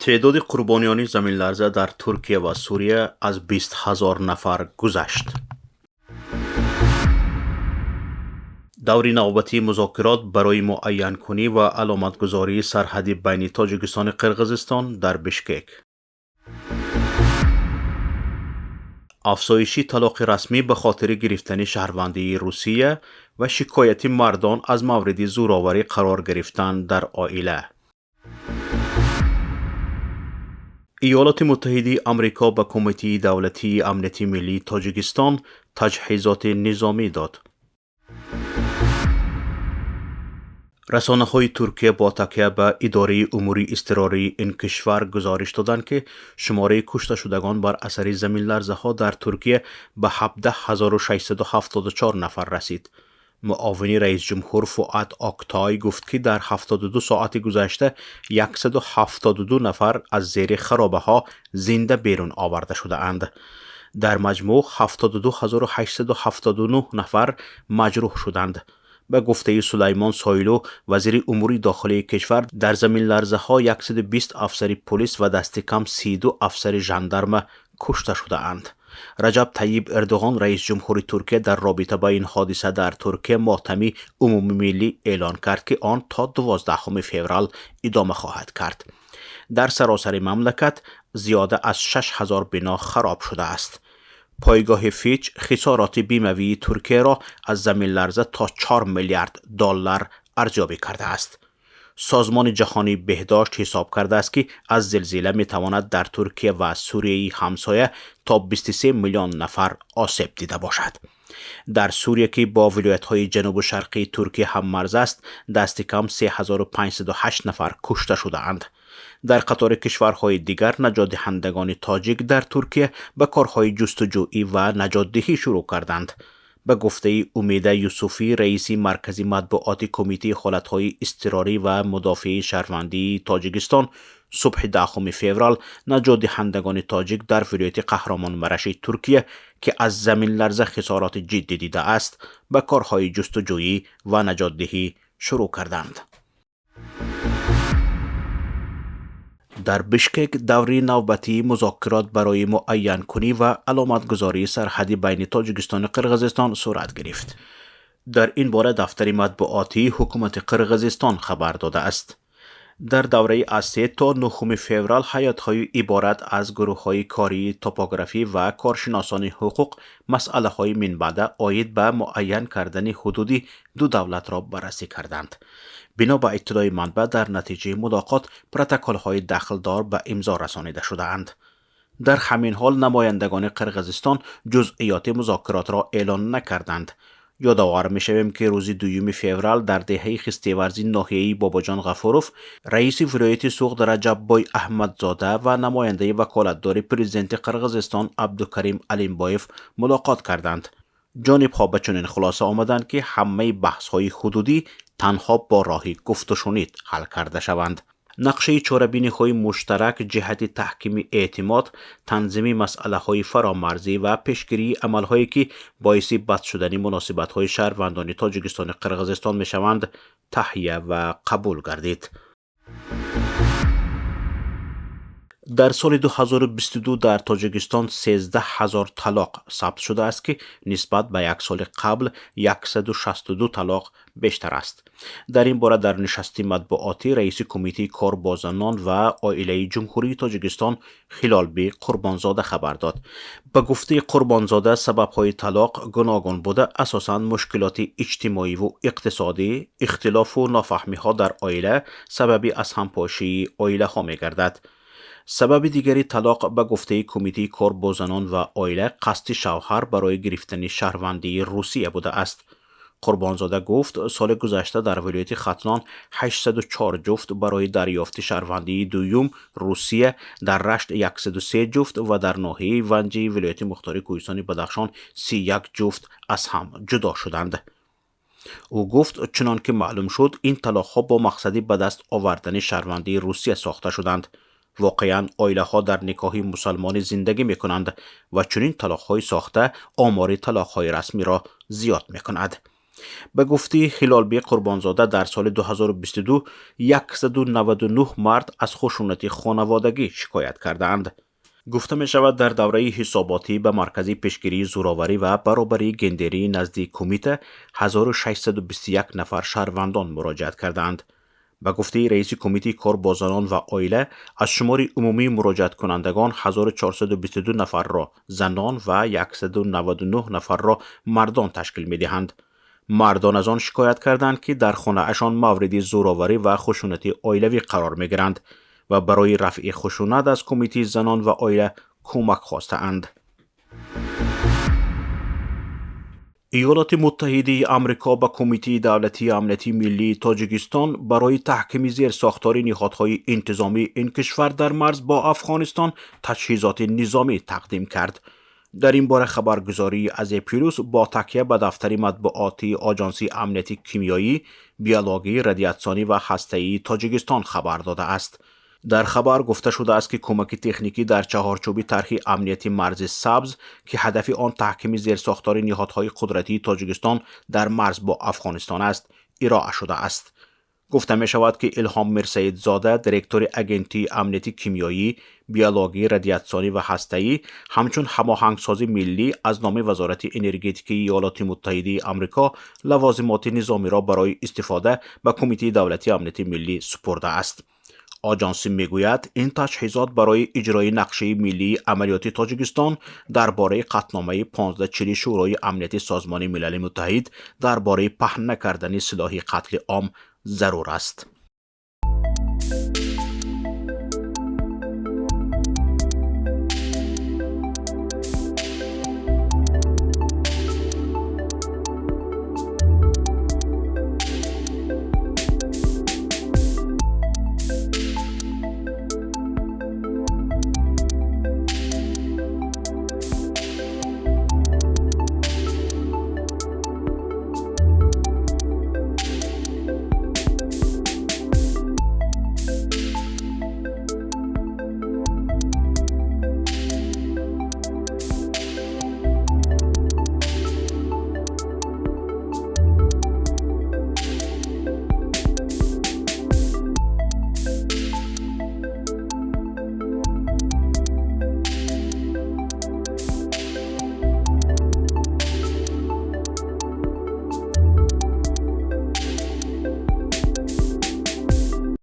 Теъдоди қурбониёни заминларза дар Туркия ва Сурия аз 20 000 нафар гузашт. Даври навбатии музокирот барои муайянкунӣ ва аломатгузории сарҳади байни Тоҷикистону Қирғизистон дар Бишкек. Афзоиши талоқи расмӣ ба хотири гирифтани шаҳрвандии Русия ва шикояти мардон аз мавриди зӯроварӣ қарор гирифтан дар оила. Иёлоти Муттаҳидаи Амрико ба Кумитаи давлатии амнияти миллии Тоҷикистон таҷҳизоти низомӣ дод. Расонаҳои Туркия бо такя ба Идораи умури изтирории ин кишвар гузориш доданд, ки шумораи кушташудагон бар асари заминларзаҳо дар Туркия ба 17 674 нафар расид. Муовини раисҷумҳур Фуад Октой гуфт, ки дар 72 соати гузашта 172 нафар аз зери харобаҳо зинда берун оварда шудаанд. Дар маҷмӯъ 72 879 нафар маҷрӯҳ шуданд. Ба гуфтаи Сулаймон Сойлу, вазири умури дохилии кишвар, дар заминларзаҳо 120 афсари пулис ва дасти кам 32 афсари жандарма кушта шудаанд. Раҷаб Тайиб Эрдоғон, раисҷумҳури Туркия, дар робита ба ин ҳодиса дар Туркия мотами умумимиллӣ эълон кард, ки он то 12 феврал идома хоҳад кард. Дар саросари мамлакат зиёда аз 6000 бино хароб шудааст. Пойгоҳи Фич хисороти бимавии Туркияро аз заминларза то 4 миллиард доллар арзёбӣ кардааст. Созмони Ҷаҳонии беҳдошт ҳисоб кардааст, ки аз зилзила метавонад дар Туркия ва Сурияи ҳамсоя то 23 миллион нафар осеб дида бошад. Дар Сурия, ки бо вилоятҳои ҷанубу шарқии Туркия ҳаммарз аст, дасти кам 3508 нафар кушта шудаанд. Дар қатори кишварҳои дигар наҷотдиҳандагони тоҷик дар Туркия ба корҳои ҷустуҷӯӣ ва наҷотдиҳӣ шурӯъ карданд. Ба гуфтаи Умеда Юсуфӣ, раиси маркази матбуоти Кумитаи ҳолатҳои изтирорӣ ва мудофиаи шаҳрвандии Тоҷикистон, субҳи 10 феврал наҷотдиҳандагони тоҷик дар вилояти Қаҳрамонмараши Туркия, ки аз заминларза хисороти ҷиддӣ дидааст, ба корҳои ҷустуҷӯӣ ва наҷотдиҳӣ шурӯъ карданд. Дар Бишкек даври навбатии музокирот барои муайянкунӣ ва аломатгузории сарҳади байни Тоҷикистону Қирғизистон сурат гирифт. Дар ин бора дафтари матбуотии ҳукумати Қирғизистон хабар додааст. Дар давраи аз 3 то 9 феврал ҳайатҳои иборат аз гурӯҳҳои кории топографӣ ва коршиносони ҳуқуқ масъалаҳои минбаъда оид ба муайян кардани ҳудуди ду давлатро баррасӣ карданд. Бино ба иттилои манбаъ, дар натиҷаи мулоқот протоколҳои дахлдор ба имзо расонида шудаанд. Дар ҳамин ҳол намояндагони Қирғизистон ҷузъиёти музокиротро эълон накарданд. Ёдовар мешавем, ки рӯзи 2 феврал дар деҳаи Хистеварзи ноҳияи Бобоҷон Ғафуров раиси вилояти Суғд Раҷаббой Аҳмадзода ва намояндаи ваколатдори президенти Қирғизистон Абдукарим Алимбоев мулоқот карданд. Ҷонибҳо ба чунин хулоса омаданд, ки ҳамаи баҳсҳои ҳудудӣ танҳо бо роҳи гуфтушунид ҳал карда шаванд. Нақшаи чорабиниҳои муштарак ҷиҳати таҳкими эътимод, танзими масъалаҳои фаромарзӣ ва пешгирии амалҳое, ки боиси бад шудани муносибатҳои шаҳрвандони Тоҷикистону Қирғизистон мешаванд, таҳия ва қабул гардид. Дар соли 2022 дар Тоҷикистон 13 000 талоқ сабт шудааст, ки нисбат ба як соли қабл 162 талоқ бештар аст. Дар ин бора дар нишасти матбуотӣ раиси Кумитаи кор бо занон ва оилаи Ҷумҳурии Тоҷикистон Хилолбӣ Қурбонзода хабар дод. Ба гуфтаи Қурбонзода, сабабҳои талоқ гуногун буда, асосан мушкилоти иҷтимоиву иқтисодӣ, ихтилофу нофаҳмиҳо дар оила сабаби аз ҳампошии оилаҳо мегардад. Сабаби дигари талоқ, ба гуфтаи Кумитаи кор бо занон ва оила, қасди шавҳар барои гирифтани шаҳрвандии Русия будааст. Қурбонзода гуфт, соли гузашта дар вилояти Хатлон 804 ҷуфт барои дарёфти шаҳрвандии дуюм Русия, дар Рашт 103 ҷуфт ва дар ноҳияи Ванҷи вилояти мухтори Кӯҳистони Бадахшон 31 ҷуфт аз ҳам ҷудо шуданд. Ӯ гуфт, чунон ки маълум шуд, ин талоқҳо бо мақсади ба даст овардани шаҳрвандии Русия сохта шуданд. Воқеан, оилаҳо дар никоҳи мусалмонӣ зиндагӣ мекунанд ва чунин талоқҳои сохта омори талоқҳои расмиро зиёд мекунад. Ба гуфтаи Хилолбек Қурбонзода, дар соли 2022 199 мард аз хушунати хонаводагӣ шикоят кардаанд. Гуфта мешавад, дар давраи ҳисоботӣ ба Маркази пешгирии зӯроварӣ ва баробарии гендерии назди кумита 1621 нафар шаҳрвандон муроҷиат кардаанд. Ба гуфтаи раиси кумитаи кор бо занон ва оила, аз шумори умумии муроҷиаткунандагон 1422 нафарро занон ва 199 нафарро мардон ташкил медиҳанд. Мардон аз он шикоят карданд, ки дар хонаашон мавриди зӯроварӣ ва хушунати оилавӣ қарор мегиранд ва барои рафъи хушунат аз кумитаи занон ва оила кӯмак хостаанд. Иёлоти Муттаҳидаи Амрико ба Кумитаи давлатии амнияти миллии Тоҷикистон барои таҳкими зерсохтори ниҳодҳои интизомии ин кишвар дар марз бо Афғонистон таҷҳизоти низомӣ тақдим кард. Дар ин бора хабаргузории Азия Плюс бо такя ба дафтари матбуотии Оҷонсии амнияти кимиёӣ, биологӣ, радиатсионӣ ва ҳастаии Тоҷикистон хабар додааст. Дар хабар гуфта шудааст, ки кӯмаки техникӣ дар чаҳорчӯби тарҳи амнияти марзи сабз, ки ҳадафи он таҳкими зерсохтори ниҳодҳои қудратии Тоҷикистон дар марз бо Афғонистон аст, ироа шудааст. Гуфта мешавад, ки Илҳом Мирсаидзода, директори Агентии амнияти кимиёӣ, биологӣ, радиатсионӣ ва ҳастаӣ, ҳамчун ҳамоҳангсози миллӣ аз номи Вазорати энергетикаи Иёлоти Муттаҳидаи Амрико лавозимоти низомиро барои истифода ба Кумитаи давлатии амнияти миллӣ супурдааст. Оҷонсӣ мегӯяд, ин таҷҳизот барои иҷрои нақшаи миллии амалиёти Тоҷикистон дар бораи қатъномаи 1540 Шӯрои амнияти Созмони Милали Муттаҳид дар бораи паҳн накардани силоҳи қатли ом зарур аст.